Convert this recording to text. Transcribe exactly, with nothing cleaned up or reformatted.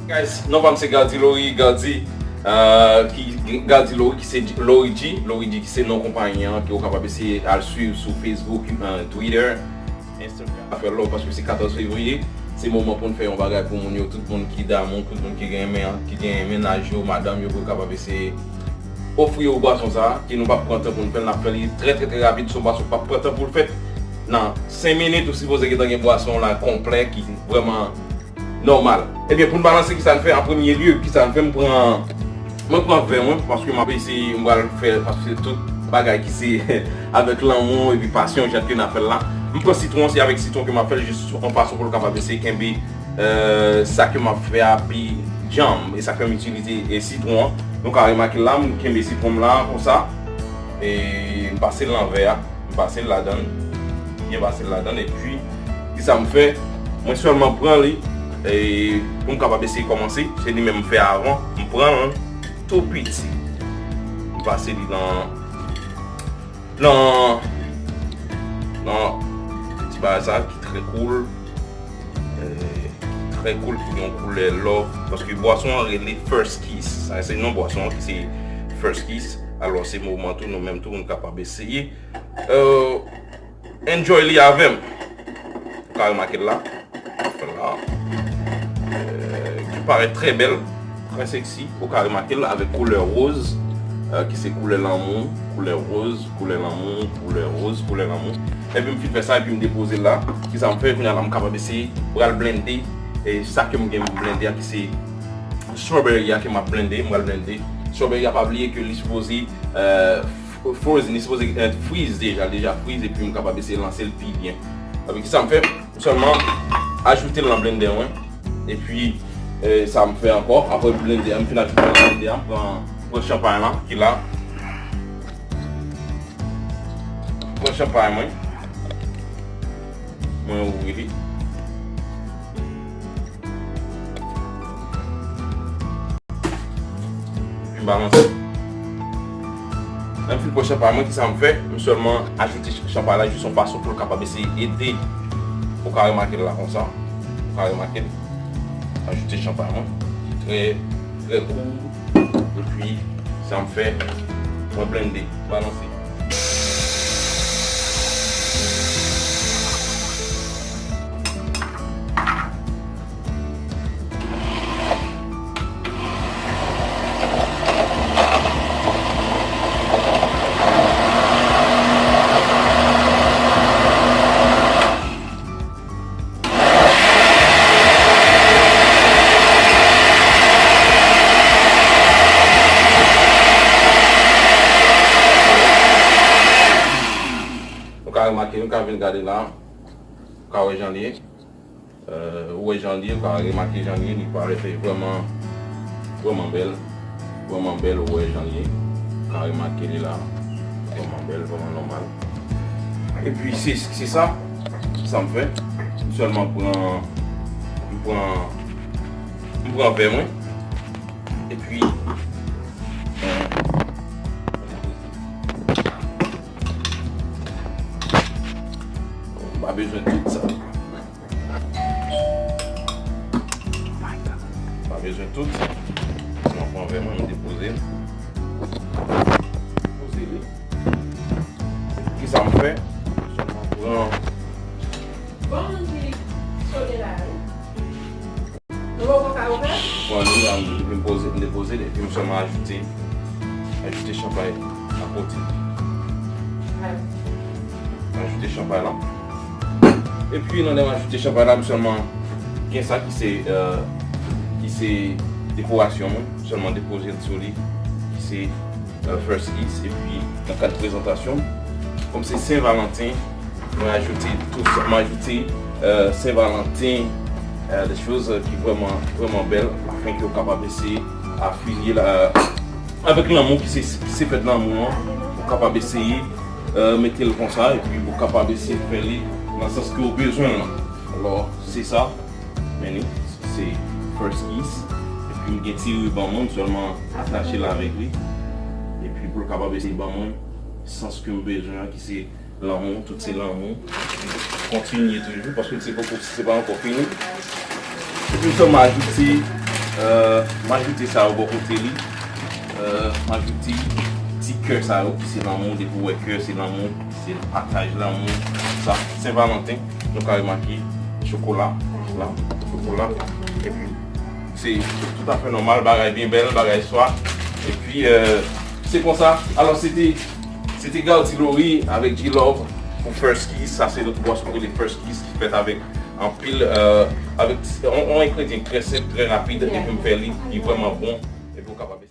Guys, non pa m se Gardy Laurie, Gardy, euh, ki, Gardy Laurie ki se Laurie G, Laurie G ki se non konpayi an, ke w kapab eseye al swiv sou Facebook, euh, Twitter, Instagram. Fè love paske se katòz fevriye, se moman pou n fè yon bagay pou moun yo, tout moun ki damou, tout moun ki gen men, ki gen mennaj yo, madanm yo, pou yo kapab eseye ofri yo bwason sa a, ke nou p ap pran tan pou n fè l, n ap fè li trè, trè, trè rapid, se yon bwason k p ap pran tan pou l fèt. Nan senk minit, ou sipoze gentan gen bwason la konplè ki vrèman nòmal. Ebyen, pou n balanse, kisa n fè? An premye lye, kisa n fè? M pran, mwen pran vè mwen, paske m ap eseye, m pral fè, paske se tout bagay ki se avèk lanmou epi pasyon, jan ke n ap fè l la. M pran sitwon, se avèk sitwon ke m ap fè l, jis yon fason pou l kapab eseye kenbe, euh, sa ke m ap fè a pi djanm. E sa k fè m itilize, e, sitwon an. Nou ka remake la, m kenbe sitwon m la, konsa. E m pase l nan vè a. M pase l ladan l, byen pase l ladan l, epi, kisa m fè? Mwen sèlman pran li, e, pou m kapab eseye kòmanse, se li menm m fè avan, m pran l tou piti. M pase li nan, nan, nan ti bagay sa ki trè cool, e, trè cool, ki gen yon koulè love, paske bwason an rele First Kiss. Sa se non bwason an ki se First Kiss. Alò, se moman tou, nou menm tou, nou kapab eseye. Euh, enjoy li avè m. Ou ka remake l la. Vwala. Euh, ki parèt trè bèl, trè sexy. Ou ka remake l avèk koulè woz, euh, ki se koulè lanmou, koulè woz, koulè lanmou, koulè woz, koulè lanmou. Epi m fin fè sa, epi m depoze l la. Kisa m fè? Kounye a la, m kapab eseye pral blende. E sa ke m gen blende a, ki se strawberry a ke m ap blende, m pral blende. Strawberry a, pa bliye ke li sipoze, euh, frozen, li sipoze, euh, freeze deja, deja freeze, epi m kapab eseye lanse l pi byen. Epi kisa m fè? M sèlman ajoute l nan blender mwen. Epi, euh, sa m fè ankò, apre blender, m fin ajoute l nan blender, m pran, pran chanpay la, ki la. Pran chanpay mwen. Mwen ouvri li. Epi m balanse. Lè m fin pran chanpay mwen, kisa m fè? M sèlman ajoute ch-, chanpay la jis yon fason pou l kapab eseye ede. Ou ka remake l la konsa. Ou ka remake l. Ajoute chanpay mwen. Trè, trè kou. Epi, sa m fè? Mwen blende, balanse. Nou ka remake, nou ka vin gade la. Ou ka wè jan li ye. Euh, ou wè jan li ye, ou ka remake jan li ye, li parèt vrèman, vrèman bèl. Vrèman bèl, ou wè jan li ye. Ou ka remake li la. Vrèman bèl, vrèman nòmal. Epi, se, se sa, sa m fè. M sèlman pran, m pran, m pran vè mwen. Epi, euh, m pa bezwen tout sa. Pa bezwen tout. Mwen pran vè mwen, m depoze l. Depoze li. Kisa m fè? Sèlman pran. Bon, moun ki sone la, wi. Nou poko ka ouvè? Pran li la, m, m poze, m depoze l, epi m sèlman ajoute, ajoute chanpay akote. Ajoute chanpay la. Epi, nan lè m ajoute chanpay la, m sèlman gen sa ki se, euh, ki se dekorasyon mwen. M sèlman depoze l sou li, ki se, euh, First Kiss. Epi, nan kad prezantasyon, kòm se Sen Valanten, mwen ajoute tou sa, mwen ajoute, euh, Sen Valanten, euh, de choz, euh, ki vrèman, vrèman bèl, afenke w kapab eseye afilye la, avèk lanmou ki se, ki se fèt lanmou an, ou kapab eseye, euh, mete l konsa, epi ou kapab eseye fè li nan sans ke w bezwen l lan. Alò, se sa, men li, se First Kiss, epi m gen ti riban mwen, m sèlman atache l avèk li, epi pou l kapab eseye ban mwen sans ke m bezwen an, ki se lanmou, tout se lanmou. Kontinye toujou, paske se poko, se pa ankò fini. Epi m sèlman ajoute Euh, m ajoute sa yo bò kote li. Euh, m ajoute ti kè sa yo ki se lanmou, depi w wè kè se lanmou, se pataj lanmou, sa, Sen Valanten, nou ka remake chokola, la, chokola, epi se toutafè nòmal, bagay byen bèl, bagay swa, epi euh, se konsa, alò se te, se te Gaudy Laurie avèk G-Love pou First Kiss, sa se lòt bwasyon ki rele First Kiss ki fèt avèk anpil, euh, avèk yon, yon engredyan trè senp, trè rapid, epi m fè li, li vrèman bon, epi w kapab